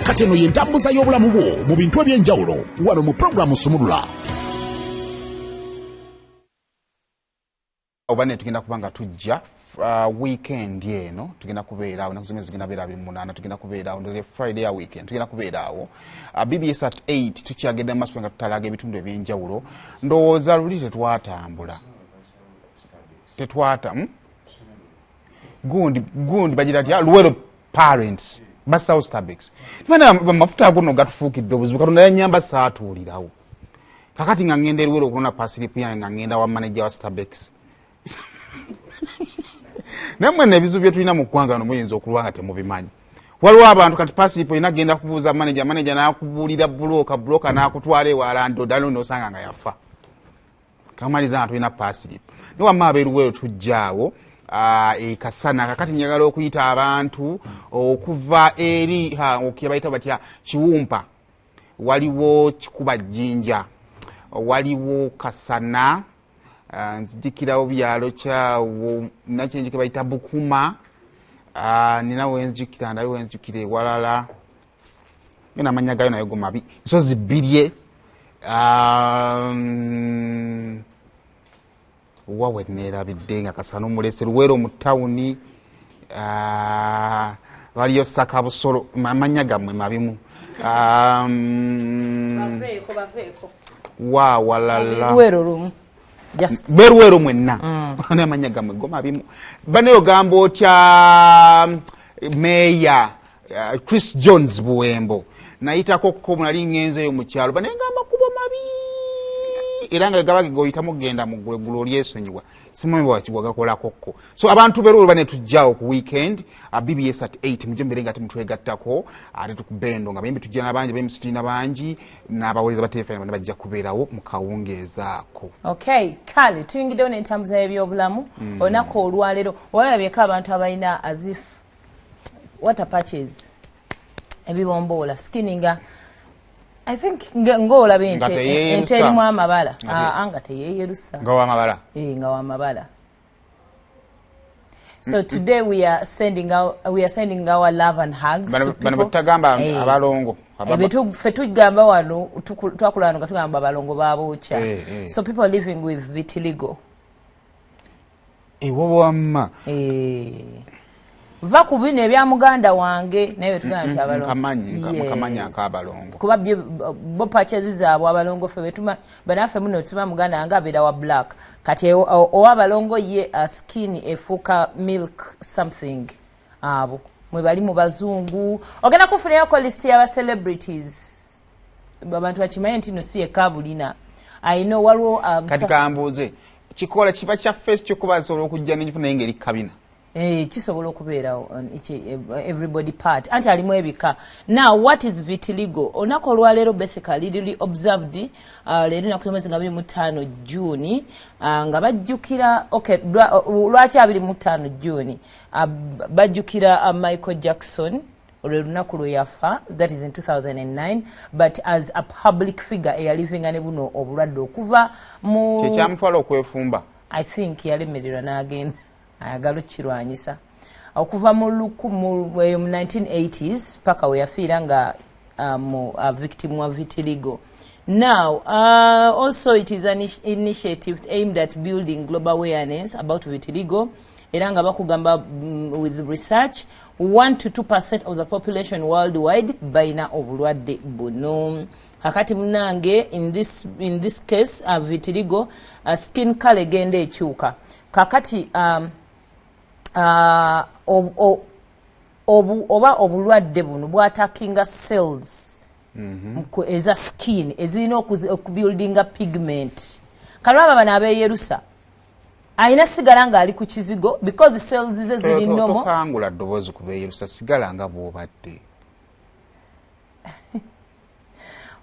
Kati eno yentambuza y'obulamu bwo mu bintu ebyenjawulo wano mu pulogulaamu Sumulula. Oba ne tugenda kuba nga tujja weekend eno tugenda kubeera awo, ennaku zimwe zigenda beera 28, tugenda kubeera awo, ndowooza Friday ya weekend tugenda kubeera awo. BBS at 8 tukyagenda mu maaso nga tutalaga ebitundu ebyenjawulo. Ndowooza luli tetwatambula, tetwata, Gundi gundi bagira tya Luwero parents basawo Starbucks bana amafuta ago no gatufuukidde obuzibu. Katonda yanyamba saatuulirawo. Kakati nga ngenda eruwero okulonda payslip yange, nga ngenda wa manager wa Starbucks. Naye mwena ebizibu bye tulina mu ggwanga no muyinza okulwa nga temubimanyi. Waliwo abantu kati payslip olina genda kubuuza manager, manager n'akubuulira broker, broker n'akutwala ewala ndodano nosanga nga yafa. Kamaliza nga tulina payslip niwamma abeeruweero tujjaawo ekasana. Kakati njagala okuyita abantu okuva eri bayita batya Kiwumpa, waliwo Kikuba Jjinja, waliwo Kasana, nzijukirawo byalo kyawo nakyenjike bayita Bukuma, nina wenzijukira ndabe wenzijukira ewalala gena amanya gayo nayo go mabi, nsozi bbirye, wawe neerabidde nga Kasana omulese Luweero mu tawuni, waliyo Sakabusolo, amanya gammwe mabimu. Baveeko, baveeko. Wa walala. Luweero lumu. Just beruweero mwenna n'amanya gammwe go mabimu. Banaye ogamba otya meeya Chris Jones Buwembo, nayitako ko nali ngenzeeyo mu kyalo, banaye nga amakubo mabi era nga gaba goyitamu kugenda mu ggulu eggulo olyesonyiwa, simanyi wagakolakokko. So abantu beruweero bane tujjaawo ku weekend, BBS at 8, mujje mbeere nga temutwegattako ate tukubendo nga bayimbi tujja nabangi, bayimbi tulina bangi n'abaweereza ba TV bana bajja kubeerawo mu kawungeezaako. Okay, kale tuyingiddewo n'entambuza y'ebyobulamu olunaku olwaleero. Walabyeko abantu abalina as if water patches, ebibomboola skin, nga I think ng'olaba Nga ente teyeeyerusa. ente erimu amabala. Nga Aa, nga teyeeyerusa. Nga wamabala. Eh, nga wamabala. So today we are sending our love and hugs to bano people. Bwe tutagamba Eh. abalongo Ffe tugamba wano twakula wano nga tugamba abalongo babookya. Eh, eh. So people living with vitiligo. Ewo wamma. Eh. Va ku bino ebya muganda wange, naye betugamba nti abalongo. Nkamanyi, nkamanyi Yes. ak'abalongo. Kuba bo patches zaabwe abalongo ffe betuma banaffe muno tuma muganda wange abeera wa black. Kati ow'abalongo ye skin efuuka milk something, abo mwe bali mu bazungu. Ogenda kufunirako list y'aba celebrities, abantu bakimanye nti no si yekka bulina ayina waliwo Kati kambuuze, kikola kiba kya face kyokuba asobola okujja nenjifu naye ngaeri kabina? Eh, kisobola okubeerawo on each, everybody part anti alimu ebika. Now, what is vitiligo? Olunaku olwaleero basically liri observed, leero enaku z'omwezi nga 25 June, nga bajjukira, okay, lwaki 25 June? Bajjukira Michael Jackson, olwo lunaku lwe yafa, that is in 2009, but as a public figure eyalivinga ne buno obulwadde okuva mu Kyekyamutwala okwefumba. I think yalemererwa n'agenda ayagala okukirwanyisa okuva mu eyo mu 1980s paka we yafiira nga mu victim wa vitiligo. Now, also it is an initiative aimed at building global awareness about vitiligo, era nga bakugamba with research 1 to 2% of the population worldwide balina obulwadde buno. Kakati munange, in this case, vitiligo, skin color egenda ekyuka. Kakati oba obulwadde buno bw'attackinga cells eza skin ezirina okubuildinga pigment. Kalwaba bano abeeyerusa alina sigala ng'ali ku kizigo because cells ze ziri normal. Tokangula ddoboozi kubeeyerusa, sigala nga bw'obadde.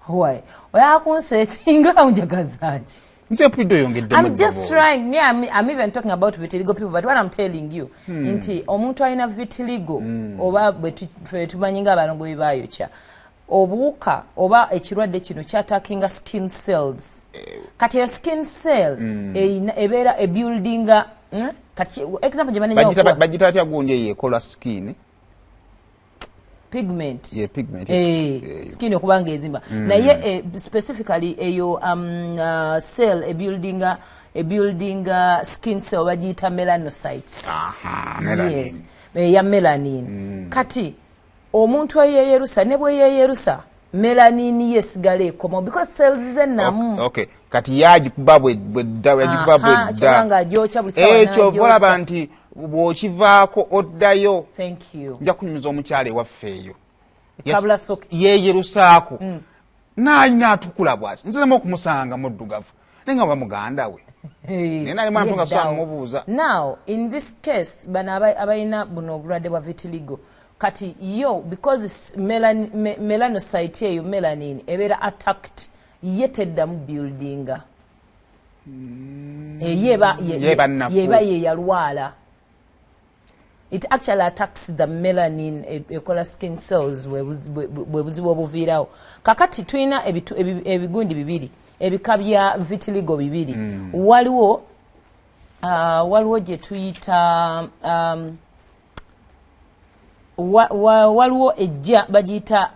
Why oyakunsetinga njagaza ki? Nze mpulidde oyongeddemu. I'm just trying. Me, I'm even talking about vitiligo people, but what I'm telling you, nti omuntu alina vitiligo oba bwe ffe tumanyi nga abalongo bye bayokya obuwuka oba ekirwadde kino ky'attackinga skin cells. Kati eyo skin cell ebeera ebuildinga, Kati example gye banenya okuwa Bagita atya gundi eyo ekola skin? Pigment. Yeah, pigment. Skin okuba nga ezimba. Naye specifically eyo cell ebuildinga skin cell bagiyita melanocytes. Aha, melanin. Yes, ya melanin. Kati omuntu eyeyerusa ne bwe yeyerusa, melanin ye esigala ekoma because cells ze namu. Okay, kati yagikuba bwedda, yagikuba Aha, kyonna bwedda. Ng'agyokya buli sawa. Ekyo N'agyokya. olaba nti bw'okivaako oddayo. Thank you. Nja kunyumiza omukyala ewaffe eyo. Kabula soke. Yeeyerusaako nalina atukula bwati, nziramu okumusanga muddugavu, naye nga muganda we. Naye nali mwana muto nga sobola mumubuuza. Now in this case, bano abalina buno obulwadde bwa vitiligo, kati yo because melanocyte eyo, melanin ebeera attacked, ye teddamu buildinga. Ye Yeba nnafu. Yeba ye yalwala. It actually attacks the melanin ekola skin cells. Bwe buzibu obuviirawo. Kakati tulina ebigundi bibiri, ebika bya vitiligo bibiri. Waliwo gye tuyita waliwo ejja bagiyita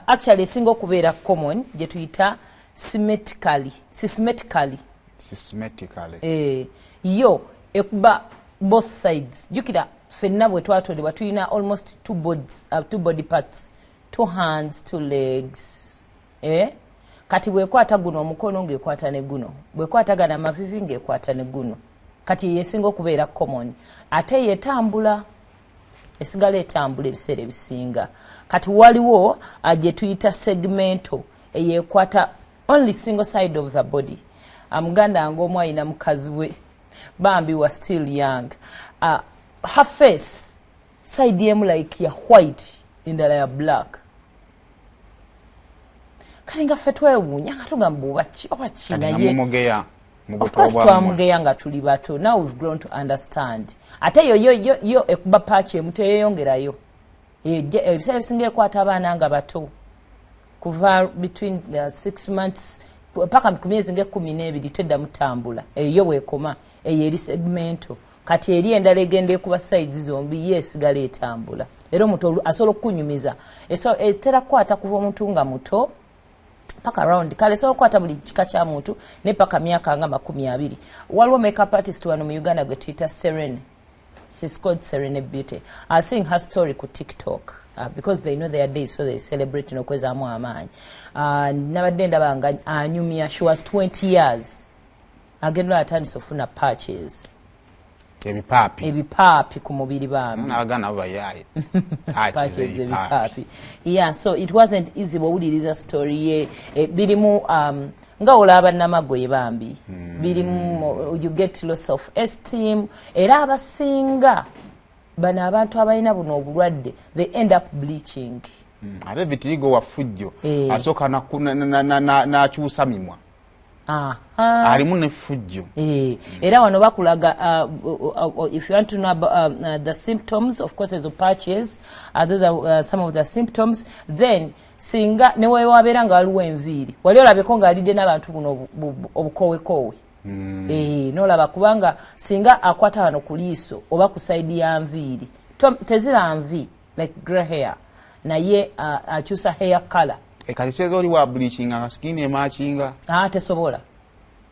actually esinga okubeera common gye tuyita symmetrically, symmetrically. Systematically. Yo ekuba both sides. Jukira ffenna bwe twatondebwa tulina almost two, bodies, two body parts, two hands, two legs, eh? Kati bwekwata guno omukono ng'ekwata ne guno, bwekwata gano amavivi ng'ekwata ne guno. Kati yesinga okubeera common, ate yetambula, esigala etambula ebiseera ebisinga. Kati waliwo gye tuyita segmental, eyekwata only single side of the body. Muganda wange omu ayina mukazi we bambi wa still young, her face side emu like ya white, endala ya black. Kati nga ffe twewuunya nga tugamba oba ki, oba ki. Kati nga Naye mumugeya mu of buto course bwammwe. Twamugeya nga tuli bato. Now we've grown to understand. Ate yo yo yo, yo ekuba patch emu, teyeyongerayo. Ebiseera ebisinga ekwata abaana nga bato, kuva between 6 months paka ku myezi nga 12, teddamu tambula. Eyo bwekoma, eyo eri segmental. Kati eri endala egenda ekuba sides zombi, ye esigala etambula, era omuntu asobola okukunyumiza. Etera kukwata kuva omuntu nga muto paka around, kale esobola okukwata buli kika kya muntu ne paka myaka nga 20. Waliwo makeup artist wano mu Uganda gwe tuyita Serene. She's called Serene Beauty. I seeing her story ku TikTok, because they know their day, so they celebrate n'okwezaamu amaanyi. Nabadde ndaba nga anyumya, she was 20 years, agenda atandise ofuna patches. Ebipaapi. Ebipaapi ku mubiri bambi. N'abaganda nabo bayaaye. Patches, ebipaapi, yeah. So it wasn't easy. Bwowuliriza story ye, birimu nga olaba namagoye bambi. Birimu you get low self esteem, era abasinga bano abantu abalina buno obulwadde, they end up bleaching. Ate vitiligo wa fujjo. Asooka n'akyusa mimwa. Aha. Alimu nefujjo. Era wano bakulaga, if you want to know about the symptoms, of course ezo patches, those are some of the symptoms. Then singa newewabeera nga waliwo enviiri, wali olabeko ng'alidde n'abantu buno obukowekowe. Nolaba kubanga singa akwata wano ku liiso oba ku side ya nviiri, tezira nvi like grey hair, naye akyusa hair color. Kati seeza oli wa bleachinga nga skin ematchinga. Ah, tesobola,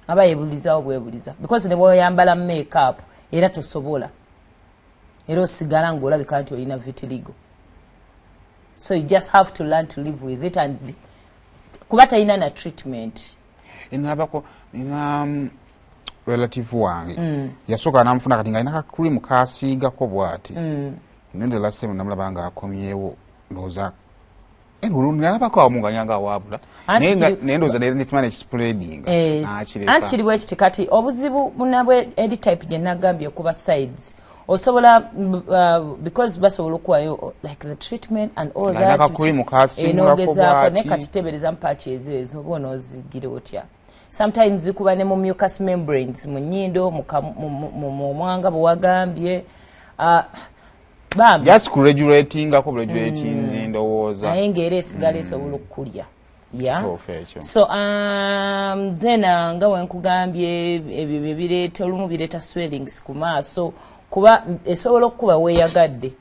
aba yebulizawo bwebuliza, because ne bwoyambala makeup era tosobola, era osigala ngaolabika nti olina vitiligo. So you just have to learn to live with it, and kuba talina na treatment. Nalabako nina relative wange yasooka namufuna, kati nga alina kakurimu kasiigako bwati. Naye the last time namulaba nga akomyewo, ndowooza nalabako awamu nga nyanga awaabula. Naye ndowooza netumana ekispreadinga nakireka. Anti kiri bwekiti, kati obuzibu bunabwe eri type gye nagambye okuba sides, osobola because basobola okuwayo like the treatment and all Nga alina that. kakurimu kasimulako Nogezaako naye bw'ati. Kati tebereza patches ezo oba onoozigira otya? Sometimes zikuba ne mu mucous membranes, mu nnyindo, mu mwanga bwe wagambye. Bambi. Just kuregulatingako regulating, ndowooza. Naye ng'era esigala esobola okukulya, yeah. Kituufu ekyo. So then nga wenkugambye, ebyo bye bireeta, olumu bireeta swellings ku maaso, kuba esobola okukuba weeyagadde.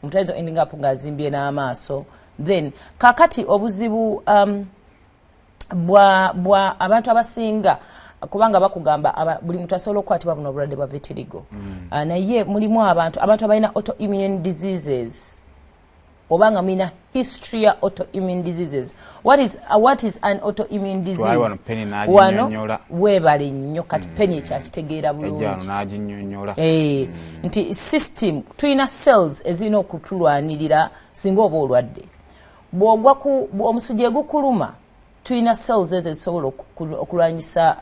Omuntu ayinza ending up ng'azimbye n'amaaso. Then kakati obuzibu bwa abantu abasinga, kubanga bakugamba buli muntu asobola okukwatibwa buno obulwadde bwa vitiligo. Naye mulimu abantu abalina autoimmune diseases, obanga mulina history ya autoimmune diseases. What is an autoimmune disease? Wano weebale nnyo. Kati Penny ekyakitegeera bulungi nti system, tulina cells ezirina okutulwanirira singa oba olwadde. Bw'ogwa ku omusujja egukuluma, tulina cells ezo ezisobola okulwanyisa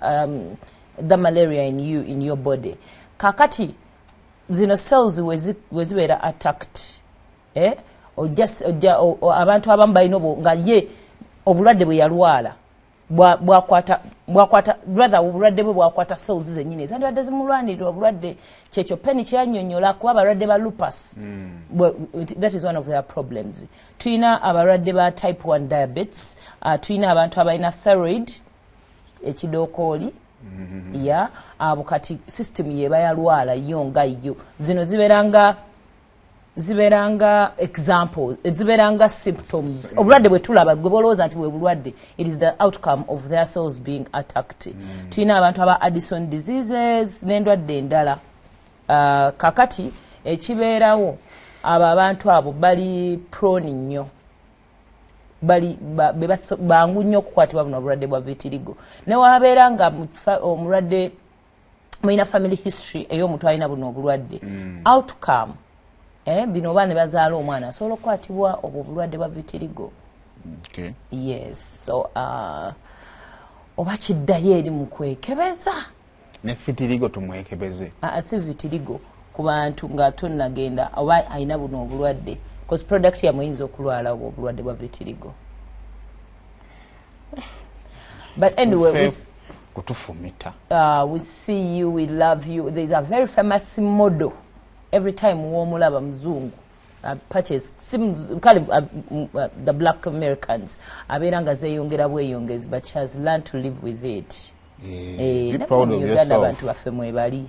the malaria in you, in your body. Kakati zino cells wezibeera attacked, eh? Ojja abantu abamu balina nga ye obulwadde bwe yalwala bwakwata, rather obulwadde bwe bwakwata cells zennyini ezandibadde zimulwanirira obulwadde. Kyekyo Penny kyeyanyonyola, kuba abalwadde ba lupus, that is one of their problems. Tulina abalwadde ba type 1 diabetes, tulina abantu abalina thyroid, ekidookooli ya abo. Kati system yeba yalwala yo nga yo zino zibeera nga example, zibeera nga symptoms. Obulwadde bwe tulaba, gwe bolowooza nti bwe bulwadde, it is the outcome of their cells being attacked. Tulina abantu aba Addison diseases n'endwadde endala. Kakati ekibeerawo, abo abantu abo bali prone nnyo, bali bangu nnyo okukwatibwa buno obulwadde bwa vitiligo. Newabeera nga omulwadde mulina family history ey'omuntu alina buno obulwadde, outcome, bino oba ne bazaala omwana asobola okukwatibwa obwo obulwadde bwa vitiligo. Yes, so oba kiddayo eri mu kwekebeza. Ne vitiligo tumwekebeze? Si vitiligo, ku bantu nga tonnagenda oba alina buno obulwadde, cause product yamwe eyinza okulwala obwo obulwadde bwa vitiligo. But anyway, kutufumita. We see you, we love you. There's a very famous model, every time womulaba muzungu, patches kale, the black Americans abeera nga zeeyongera bweyongezi, but she has learned to live with it. Uganda abantu baffe mwebali.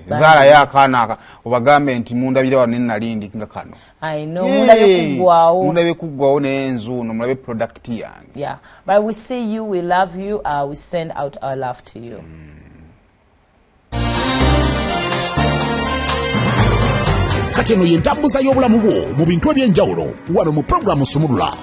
Zaalayo akaana obagambe nti mundabire wano nenalindi nga kano. Mundabye kuggwawo. Mundabye kuggwawo nenzuuno, mulabe product yange. Yeah, but we see you, we love you, we send out our love to you. Kati eno ye ntambuza y'obulamu bwo mu bintu ebyenjawulo wano mu puroguramu Sumulula.